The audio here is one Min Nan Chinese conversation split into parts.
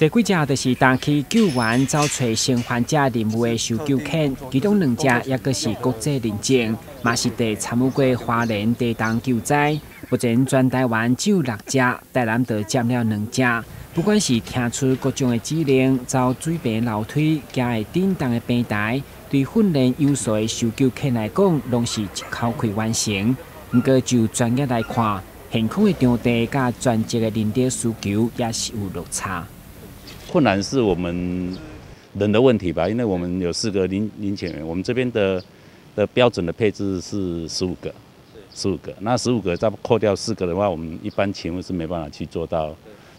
這幾隻就是當去救援走揣生還者任務的搜救犬，其中兩隻猶閣是國際認證，嘛實地參與過花蓮地動救災。目前全台灣只有六隻，台南就佔了兩隻。不管是聽出各種的指令，走水平樓梯，行會振動的平台，對訓練有素的搜救犬來講，攏是一口氣完成。毋過就專業來看，現況的場地佮專職的人力需求也是有落差。困難是我們人的問題吧，因為我們有四個臨遣員，我們這邊的標準的配置是十五個，十五個，那十五個再扣掉四個的話，我們一般勤務是沒辦法去做到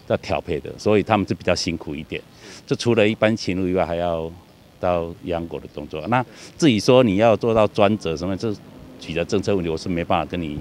在調配的，所以他們是比較辛苦一點。就除了一般勤務以外，還要到養狗的動作。那至於說你要做到專責什麼，這取得政策問題，我是沒辦法跟你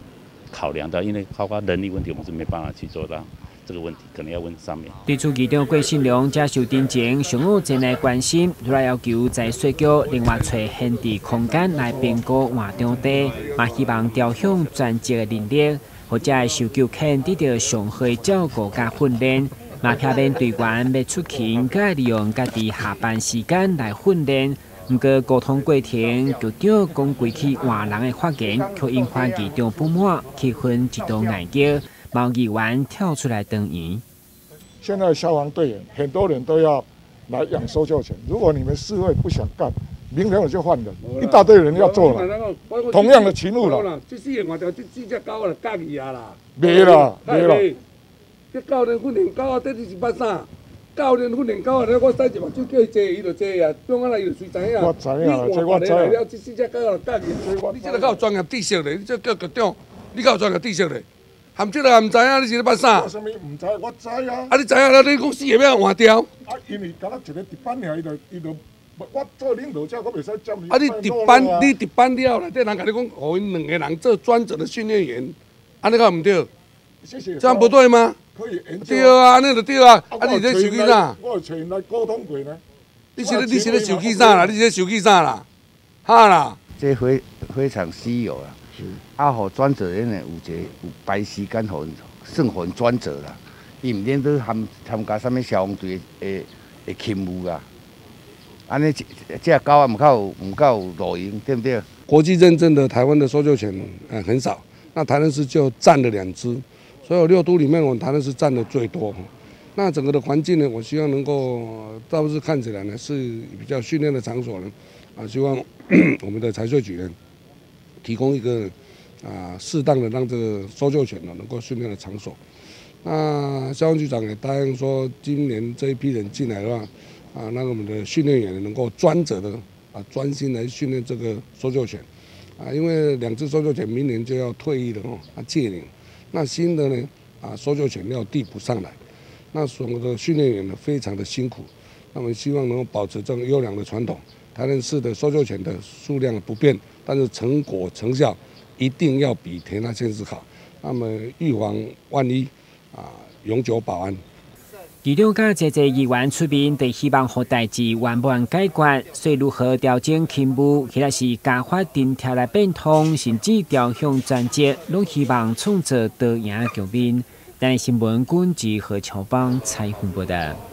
考量到，因為包括人力問題，我們是沒辦法去做到。這個問題可能要問上面。對此，議長郭信良接受陳情，上午前來關心，除了要求財稅局另外揣閒置空間來評估換場地，嘛希望調向專職的人力，予遮的搜救犬得著上好的照顧佮訓練，嘛避免隊員欲出勤，閣愛利用家己下班時間來訓練。毋過溝通過程，局長講規氣換人的發言，卻引發議長不滿，氣氛一度硬激。毛議員跳出來聲援。現在消防隊員很多人都要來養搜救犬，如果你們市會不想幹，明天我就換人，一大堆人要做了，同樣的勤務了。這四個換掉，這四隻狗就教去啊啦。沒啦，沒啦。這教練訓練狗啊，這你是捌啥？教練訓練狗啊，我使一目睭叫伊坐，伊就坐啊，創啊來伊就隨知影。我知影，這我知。了，這四隻狗就教去。你這個較有專業知識咧，你這叫局長，你較有專業知識咧。含這個也毋知影，你是咧捌啥？我啥物毋知？我知啊。啊，你知影了？你講四個欲換掉？啊，因為敢若一個值班爾，伊就伊就我做領導者，我袂使接啊，你值班，你值班了，內底人共你講，予𪜶兩個人做專責的訓練員，按呢敢毋對？這樣不對嗎？可以研究。對啊，按呢就對啊。啊，你咧生氣啥？我有揣𪜶來溝通過呢。你是咧生氣啥啦？你是咧生氣啥啦？哈啦？這非非常稀有啦。啊，予專責人員有一個有排時間予算予專責啦，伊毋免去參參加啥物消防隊的的勤務啦。按呢，這隻狗仔毋較有毋較有路用，對毋對？國際認證的台灣的搜救犬，很少。那台南市就佔了兩隻，所有六都裡面，我們台南市佔的最多。那整個的環境呢，我希望能夠，倒是看起來呢是比較訓練的場所呢，啊，希望我們的財稅局呢，提供一個啊適當的讓這個搜救犬呢能夠訓練的場所。那消防局長也答應說，今年這一批人進來的話，啊，讓我們的訓練員能夠專責的啊專心來訓練這個搜救犬，啊，因為兩隻搜救犬明年就要退役了哦，啊屆齡，那新的呢啊搜救犬要遞補上來，那所有的訓練員呢非常的辛苦，那麼希望能夠保持這種優良的傳統。台南市的搜救犬的數量不變，但是成果成效一定要比其他縣市好。那麼預防萬一，啊，永久保安。議長佮濟濟議員出面，就希望予代誌圓滿解決。所以如何調整勤務，或者是加發津貼來變通，甚至調向專職，攏希望創造多贏局面。台新聞軍志何喬邦採訪報道。